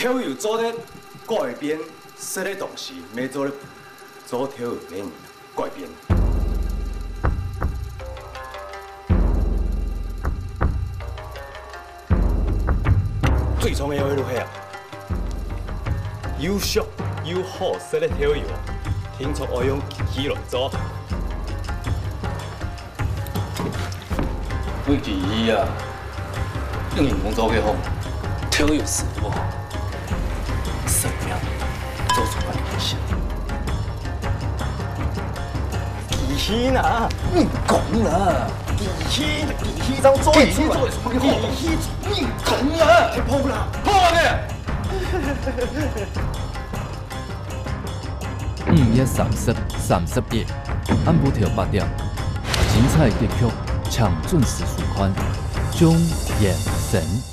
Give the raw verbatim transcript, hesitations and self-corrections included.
豆油做得改變，食个東西乜做得做豆油个人改變。最重要个就係啊，又俗又好食个豆油啊，定著愛用機器來做。 為機器啊，用人工做个好，豆油師傅，生命做出來个事。機器呢？你講啦，機器，機器正做得出來，機器，你講啦，太破啦，破了！ 五月三十、三十一，暗晡頭八點，精彩結局，請準時收看。鍾燕生。